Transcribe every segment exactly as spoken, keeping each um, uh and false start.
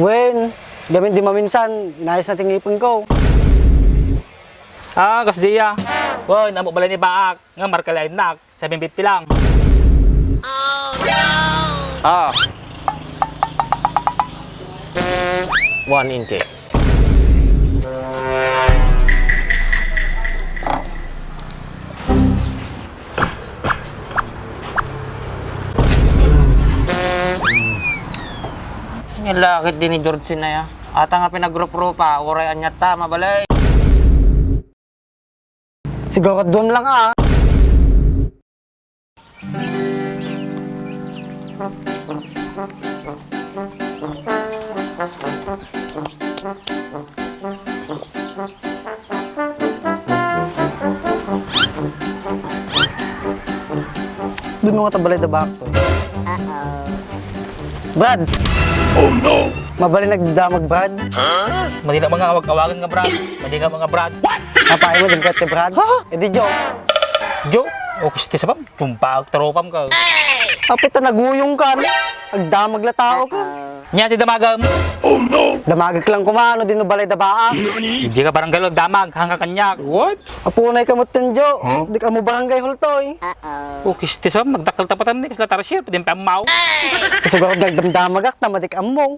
Wen, gamin di maminsan, inayos na ti ngipin ko. Ah, kas diya. Wen, ammo balay ni Baak, nga marka lain nak, seven fifty lang. Ah. One inches. Ania la ket di ni George sinaya. Ata nga pinagrup-rupa, uray aniatta, mabalay. Siguro duam lang, ah. Dun nga ta balay da Baak to. Brad! Oh no! Mabalin nagdamag, Brad? Madi na mga awag-awagan nga Brad. Madi na mga Brad. Apay mo din kati, Brad? Ha? E di, Joe. Joe? O, kisti sabam. Jumpa, agtaropam ka. Apay ta naguyong ka, no? Agdamag la tao ka. Nia ti damagam. Damagek lang kumano, dino balay da Baak. Idiay ka barangay lo agdamag, hangka kaniak. What? Apunay ka met ten, Jo. Huh? Di ka mo barangay hall toy. O, kisti sa, magdakkel tapatan ni, kasla tarsier, pwede pa ammaw. Siguro nagdamdamagak, tama di ka ammo.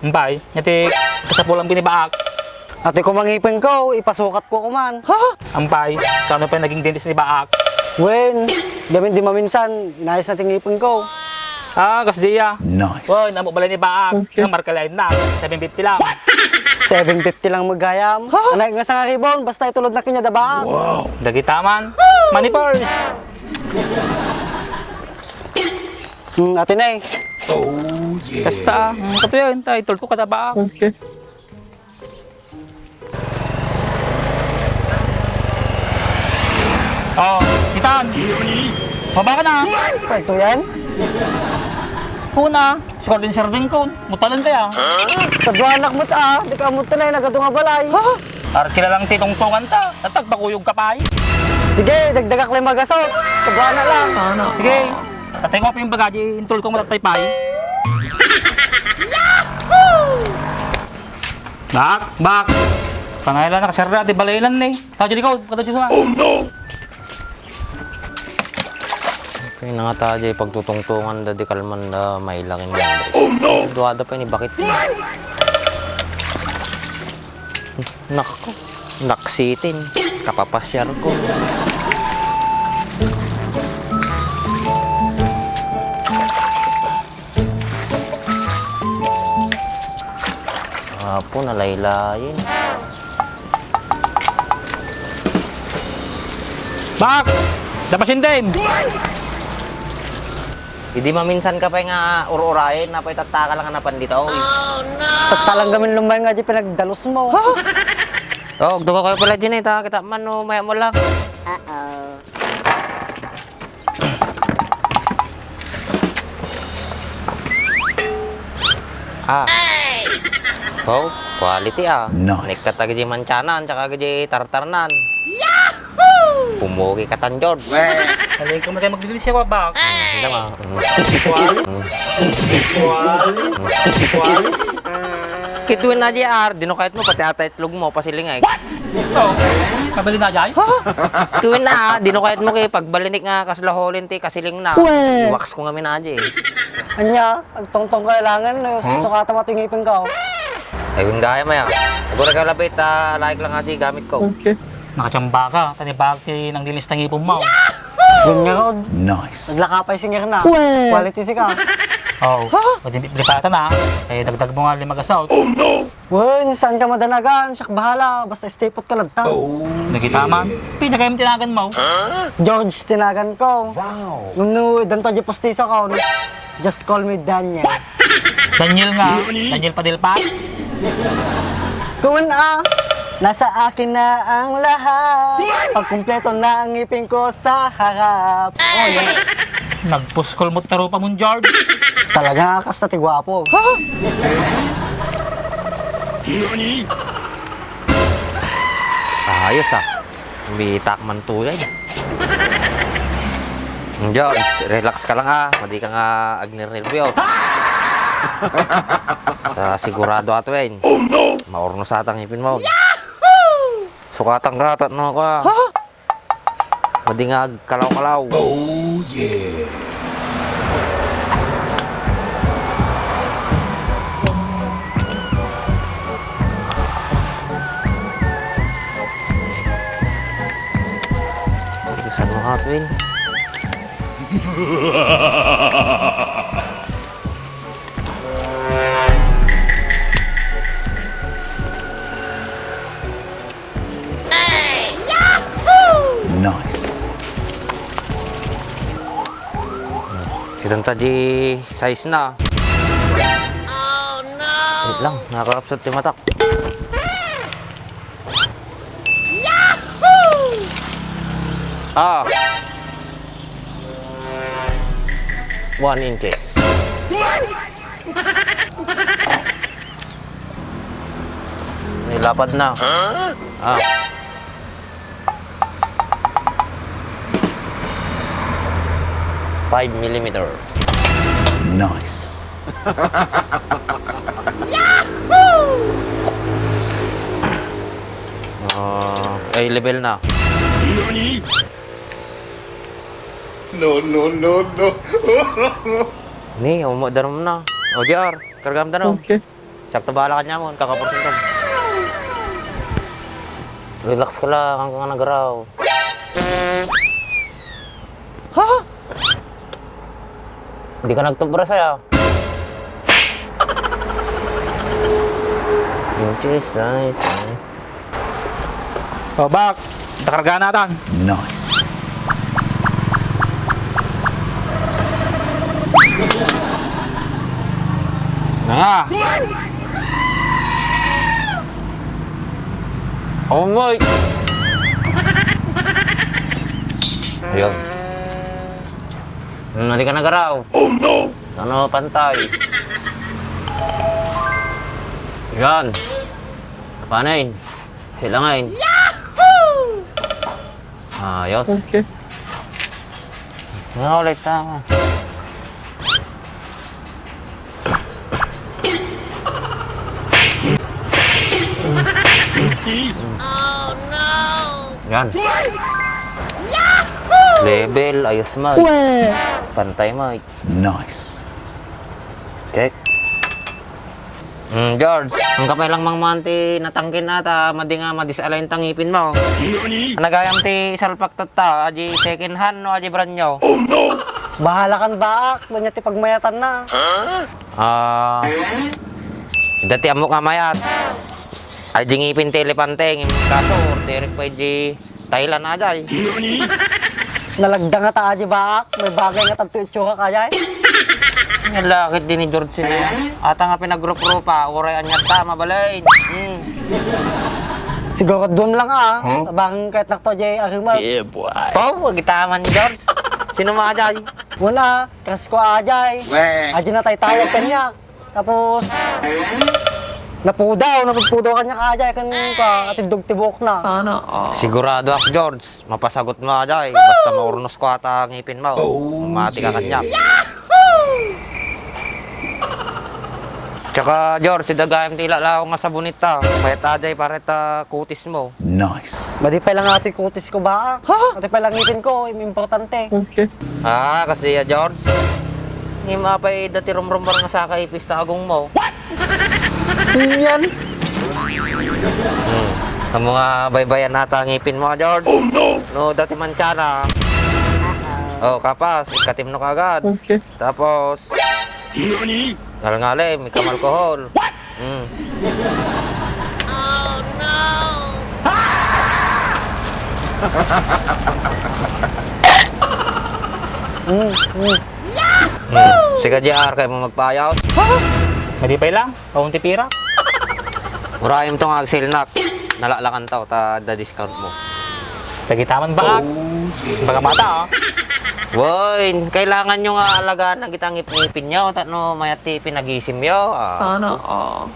Ampay, nia ti kasapulan ti ni Baak. Ati ko mangipin ko, ipasukat ko kuman. Ha? Ampay, kano pa naging dentist ni Baak? Wen, gamin di maminsan, inayos na ti ngipin ko. Ah, kas diya. Nice. Wen, ammo balay ni Baak. Okay. Nga marka lain na, seven fifty lang. Seven fifty lang magayam. Ha? Anay nga sanga ribon, basta itulod na kanya da Baak. Wow. Dagita man. Money first. Hmm, ati na eh. Oh, yeah. Basta, ah, hmm, katuya, entitled ko kada Baak. Okay. Oh, kitaan. Baba ka na. Ay, ito yan? Kuna, sukar din sarding kun. Mutalan kaya? Kaduanak mo ta, ah. Di ka mo tunay na gadunga balay. Ha? Arkila lang ti tungtungan ta. Natagpakuyog ka pay. Sige, dagdagak lang magasot. Kaduanak lang. Sige, tatay ko pa yung bagay, intol ko matatay pay. Bak, bak. Panayla na kasarra, di balaylan ni. Tao di ko, kada Diyos na. Oh no! Okay na nga tayo, pagtutungtungan da, di kalman da, may langin yan, guys. Oh no! Duwada pa ni bakit. Nako, naksitin. Kapapasyar ko. Apo, nalaylayin. Bak! Dapasin din! Idi maminsan ka pay nga ur-urayen, napay tattaka lang nga napan dito, oy. Tattalang gamin lumay nga di pinagdalus mo. Ha? Oh, duka kayo pala din eh, ta, kita man, no, maya mo lang. Uh-oh. Ah. Wow, quality ah. Nice. Nekkat ka di mantianan, tsaka di tartarnan. Yahoo! Pumugi ka tan, George. Weh. Halika mo tayo magbibili siya, Bak. Hindi ma. Quality. Quality. Kituen na di ar, dino kahit mo, pati atay itlog mo, pasilingay. Oh, kabali na, Jay? Tuwin na, ah, dino kahit mo kay pagbalinik nga kasla holin ti kasiling na. Weh. Wax ko nga minaji. Anya, agtongtong kailangan, no? Huh? Sukata mo ti ngipin ko. Ay, yung gaya mo yan. Agora ka labit, ah, like lang aji gamit ko. Okay. Nakachamba ka, tani bakit ti nang linis na ngipin mo? Ganyan, Rod. Nice. Naglakapay singer na. Weh. Quality si ka. Oh, pwede lipatan na. Eh, dagdag mo nga lima gasaw. Oh, no! Wen, saan ka madanagan? Siak bahala, basta stay put ka lang ta. Oh, nakita man. Pina kayong tinagan mo? George, tinagan ko. Wow. Nung nudan to di postiso ko, just call me Daniel. Daniel nga, Daniel Padilpa? Kuwan ah, nasa akin na ang lahat. Pagkumpleto na ang ngipin ko sa harap. Oh, yeah. Nagpuskol mo tarupa mo, George. Talaga nga kasta ti gwapo. Ayos ah. Bitak man tuyay. George, relax ka lang ah. Madi ka nga agnernerbiyos. Ta sigurado ato, eh. Maurnos ata ngipin mo. Sukatan ka, ta no ka. Madi nga agkalaw-kalaw. Oh, yeah. Bisan mo, Hot Wheel. Nice. Kitanta di size na. Oh, no! Wait lang, nakakapsat ti matak. Ah. One inches. Nilapad na. Ah. Five millimeter. Nice. Ah, A level na. No, no, no, no. Ni, umo, darum na. O, J R, kargam darum. Okay. Sakto bala kanya mo, kakaporsentom. Relax ka lang, hanggang nagaraw. Ha? Di ka nagtubra saya. Inches, size, size. O, bak. Takarga natan. Nice. Na nga. Oh my. Ayun. Hmm, hindi ka nagaraw. Oh no! Ano, pantay. Yan. Paano yun? Silangain. Yahoo! Ayos. Okay. Nga ulit, tama. Oh, no! Yan. Yahoo! Level, ayos mo. Pwe! Pantay mo. Nice. Okay. Mm, George, ang kapay lang mangman ti natangkin ata, madi nga madis-align ta ngipin mo. Nagayam ti salpak tatta, aji second hand no aji brand new? Oh, no! Bahala kan baak, doon niya ti pagmayatanna. Ah, dati amok nga mayat. Aji ngipin ti elepante, ngem kaso, orderik pa aji Thailand, ajay. Nalagda nga ta, ajay, baak. May bagay nga tagto itsura ka, ajay. Nga lakit din ni George na yan. Ata nga pinagrup-rupa, uray anyat ta, mabalin. Hmm. Siguro duam lang, ah. Huh? Abang kahit nakto, ajay, arima. Yeah, boy. Pau, agitaman, George. Sino ma, ajay? Wala, crush ko, ajay. Weh. Ajay na tayo tawag kanya. Tapos, napudaw, napagpudaw kanya ka, ajay, kan ka, atindog ti buokna. Sana all. Sigurado ak, George, mapasagot mo, ajay. Basta maurnos ko ata ngipin mo. Oh, mati ka kanya. Tsaka, George, idagayam ti ilalaw nga sabunit ta. Mayat, ajay, para ta kutis mo. Nice. Madi pay lang ati kutis ko ba? Ha? Madi pay lang ngipin ko, im-, importante. Okay. Ah, kasi ya, George. Ngem apay dati rumrumbar nga saka ipis ta agong mo? What? Yan. Hmm. Amo nga baybayan ata ngipin mo, George. Oh, no! No, dati mantiana. Oh, kapas, ikatim no kagad. Okay. Tapos, ngalngalim, ikamalkohol. What? Mm. Oh, no! Mm, mm. Mm. Sika, J R, kaymo magpayos? Madi pay lang, paunti pira. Urayem to nga agsilnak. Nalalakan to, ta da discount mo. Tagitaman ba? Oh, yeah. Baga mata, oh. Woy, kailangan nyo nga alagaan na kita ngip-ngipin nyo, ta no mayat ti pinagisim yo, ah. Sana all.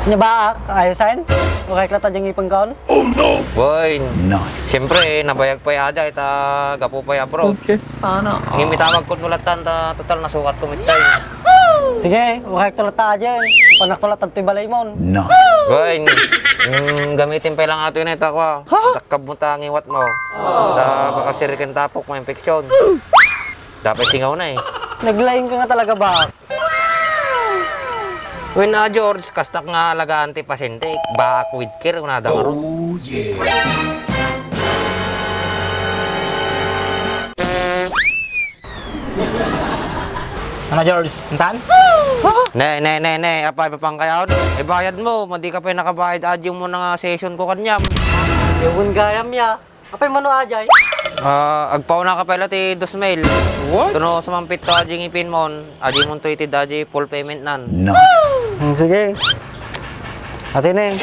Nya ba, ah, ayusan? Uray ka ta dyan ngipin kaon? Oh, no! Woy. Nice. Siyempre, nabayag pay ajay, ta gapu pay abroad. Okay. Sana all. Ngem itawag ko no latan, ta total nasukat ko mitay. Sige, makaktulat ta, Ajay. Panaktulat ti balay mon. No. Goy, mm, gamitin pa lang ato yun, ita ko, ah. Ha? Takkab mo ta ngiwat mo. Ta baka siriken tapok mo infection. Dapat singaw na eh. Naglaing ka nga talaga ba? Wen, ah, George, kastak nga alagaan ti pasyente, back with care, kunada nga ron. Oh, yeah. Ano, George? Intan? Ne, ne, ne, ne, apay, papangkayaw? Ibayad mo, madi ka pa nakabayad, adyo mo na nga session ko kanyam. Yun gayam ya. Apay mano, Ajay? Ah, agpauna ka pala ti dos mil. What? Tuno sumampit to, adyo ngipin mon. Adyo mon to iti adyo full payment nan. No. Hmm, sige. Ati na eh.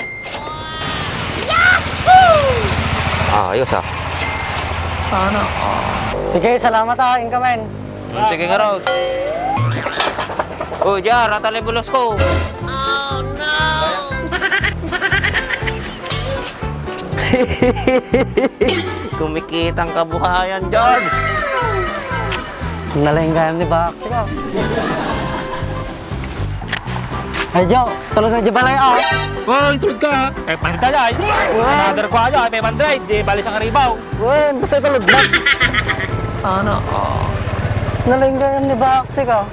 Ah, ayos ah. Sana all. Sige, salamat ah, inkamen. Hmm, sige nga raw. Oh, Jar, atali bulos ko. Kumikitang kabuhayan, George. Nalaing gayam ni Baksi ka. Ay, Jo, tulog na di balay, ah. Hoy, tulog ka. Eh, pandit tayo, ay. Another ko ayo, ay, may pandit, di bali siyang ribaw. Wen, basta tulog na. Sana all. Nalaing gayam ni Baksi ka.